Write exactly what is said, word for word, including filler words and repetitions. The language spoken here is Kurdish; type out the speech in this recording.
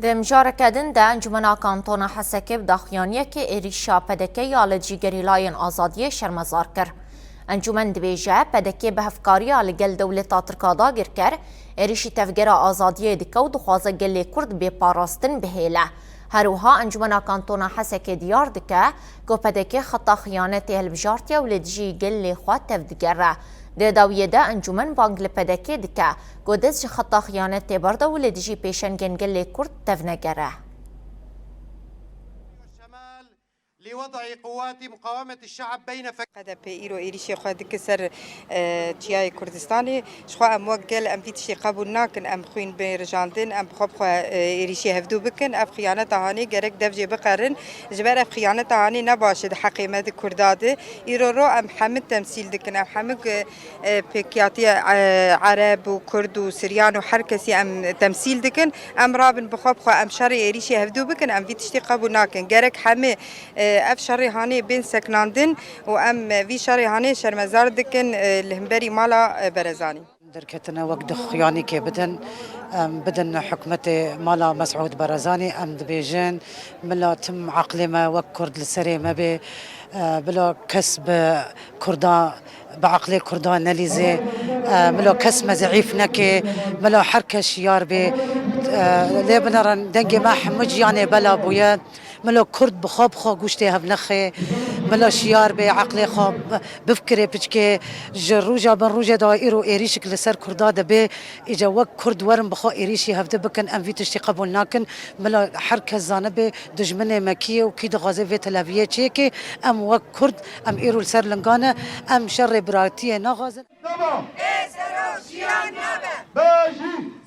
Di mijareke din de Encûmena Kantona Hesekê bi daxuyaniyekê êrîşa P D K ya li dijî gerîlayên azadiyê şermezar kir. Encûmen dibêje, P D K bi hevkariya li gel dewleta Tirka dagirker, êrîşî tevgera azadiyê dike û dixwaze gelê Kurd bê parastin bihêle. Her wiha Encûmena Kantona Hesekê diyar dike ku P D K xeta xiyanetê hilbijartiye û li dijî gelê xwe tevdigere. Di dawiyê de encûmen bang li P D K dike ku dest ji xeta xiyanetê berde û li dijî pêşengên gelê Kurd tevnegere. لوضع قوات مقاومة الشعب بين فك. P D K îro êrîşê xwe dike ser, e, çiyayê Kurdistanê. Ji xwe em wek gel em vî tiştî qebûl nakin, em xwîn bê rijandin, em bi xwe bi xwe, e, êrîşê hevdû bikin. Ev xiyaneta hanê gerek dev jê biqerin. Ji ber ev xiyaneta hanê ne baş e di heqê me di Kurda de. Îro ro em hemî temsîl dikin, em hemî, e, e, pêkiyatiya, e, Ereb û Kurd û Siryan û her kesî em temsîl dikin. Em rabin bi xwe bi xwe em şerê êrîşê hevdû bikin, em vî tiştî qebûl nakin. Gerek hemî, e, ev şerê hanê bên seknandin û em vî şerê hanê şermezar dikin, e, li hemberî mala, e, Berezanî. Derketine wek daxuyanîkê bidin, em bidin hikûmetê mala Mesûd Barazanî, em dibêjin, mila tim eqlê me wek Kurd li serê me bê, e, bila kes bi Kurda, bi eqlê Kurda nelîzê, e, mila kes me zeîf neke, mila her kes şiyar bê, e, lê binerin dengê me hemû ciyanê bela bûye. Milo Kurd bi xwe bi xwe gûştê hev nexe, milo şiyar bê, eqlê xwe bifikirê piçkê, ji roja bin rojê de îro êrîşik li ser Kurda dibe, îca wek Kurd werin bi xwe êrîşî hevdî bikin, em vî tiştî qebûl nakin. Milo her kes zanibe dijminê me kî ye û kî dixwaze vê televiyê çêke, em wek Kurd, em îro li ser linga ne, em şerê biratiyê naxwazin. Daba! Ê serok jiyan nabe! Bejî!